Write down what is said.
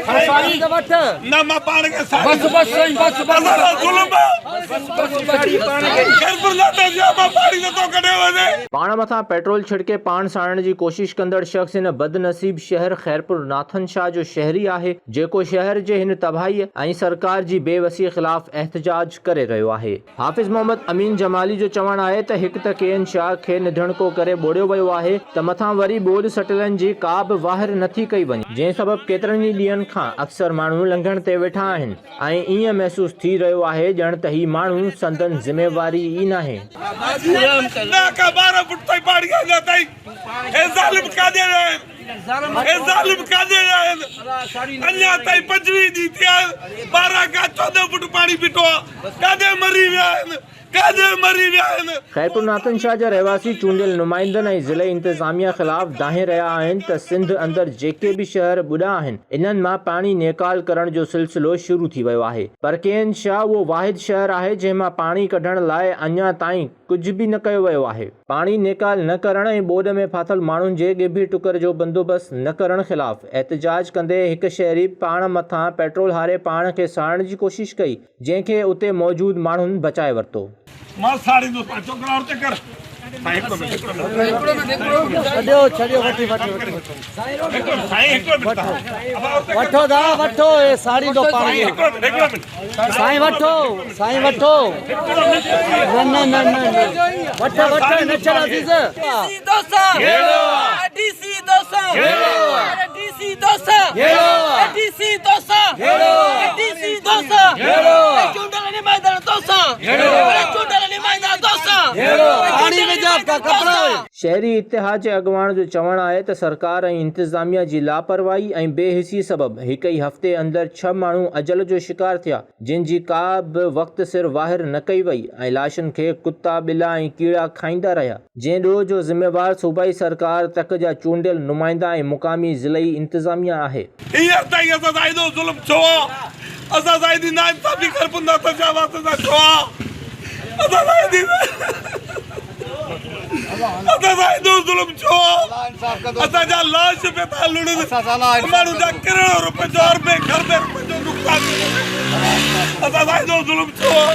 نه مان پاڻ کي ساڙيندس. بس بس سائين بس بس اسان سان ظلم آ. خيرپور ناٿن شاهه مان پاڻي نٿو ڪڍيو وڃي. پاڻ مٿان پيٽرول ڇڙڪي پاڻ ساڙڻ جي ڪوشش ڪندڙ شخص هن بدنصيب شهر خيرپور ناٿن شاهه جو شهري آهي، جيڪو شهر جي هن تباهيء ۽ سرڪار جي بي وسيء خلاف احتجاج ڪري رهيو آهي. حافظ محمد امين جمالي جو چوڻ آهي ته هڪ ته ڪي اين شاهه کي نڌڻڪو ڪري ٻوڙيو ويو آهي ته مٿان وري ٻوڏ سٽيلن جي ڪا به واهر نٿي ڪئي وڃي، جنهن سبب ڪيترن ئي ڏينهن کان اڪثر ماڻهو لنگهڻ تي ويٺا آهن ۽ ائين محسوس ٿي رهيو آهي ڄڻ ته هي ماڻهو سندن ذميواري ئي ناهي. نه کان 12 فوٽ تائين پاڻي اڃا تائين هي ظالم ڪاڏي ويا آهن هي ظالم ڪاڏي ويا آهن اڃا تائين 25 ڏينهن ٿيا آهن 12 کان 14 فوٽ پاڻي بيٺو آهي ڪاڏي مري ويا آهن ڪاڏي مري ويا آهن. خيرپور ناٿن شاهه جا رهواسي چونڊيل نمائندن ۽ ضلعي انتظاميا خلاف دانهين رهيا آهن ته سنڌ اندر جيڪي به شهر ٻڏا آهن انهن مان پاڻي نيڪال ڪرڻ جو سلسلو شروع ٿي ويو آهي پر ڪي اين شاهه اهو واحد شهر آهي جنهن مان پاڻي ڪڍڻ لاء اڃا تائين ڪجهه به نه ڪيو ويو آهي. پاڻي نيڪال نه ڪرڻ ۽ ٻوڏ ۾ ڦاٿل ماڻهن جي ڳڀي ٽڪر جو بندوبست نه ڪرڻ خلاف احتجاج ڪندي هڪ شهري پاڻ مٿان پيٽرول هاري پاڻ کي ساڙڻ جي ڪوشش ڪئي جنهن کي اتي موجود ماڻهن بچائي ورتو. مان ساڙيندس پاڻ ڇوڪرا اور چڪر سائين هڪڙو منٽ هڪڙو منٽ ڇڏيو ڇڏيو وٺي وٺي وٺي هڪڙو سائين هڪڙو منٽ وٺو دا وٺو اي ساڙيندو پاڻ سائين هڪڙو منٽ هڪڙو منٽ سائين وٺو سائين وٺو نه نه نه نه وٺو وٺو نه ڇڏ عزيز ڊي سي دوسا ڊي سي دوسا ڊي سي دوسا ڊي سي دوسا ڊي سي دوسا چونڊيل نمائندا دوسا چونڊيل نمائندا دوسا پاڻي ۾ جا ڪپڙا شهري اتحاد جي اڳواڻ جو چوڻ آهي ته سرڪار ۽ انتظاميا جي لاپرواهي ۽ بي حسي سبب هڪ ئي هفتي اندر ڇهه ماڻهو اجل جو شڪار ٿيا جن جي ڪا به وقت سر واهر نه ڪئي وئي ۽ لاشن کي ڪتا ٻلا ۽ ڪيڙا کائيندا رهيا. جنهن ڏوهه جو ذميوار صوبائي سرڪار، تڪ جا چونڊيل نمائندا ۽ مقامي ضلعي انتظاميا آهي. هينئر تائين اسان سان ايڏو ظلم ڇو آ؟ اسان سان ايڏي ناانصافي خيرپور ناٿن شاهه واسين سان ڇو آ؟ اسان سان ايڏي اسان سان ايڏو ظلم ڇو آ؟ اسان جا لاش پيا ٿا لڙن، ماڻهن جا ڪروڙين روپين جو اربين کربين روپين جو نقصان ٿيو ٿو ٿئي، اسان سان ايڏو ظلم ڇو آ؟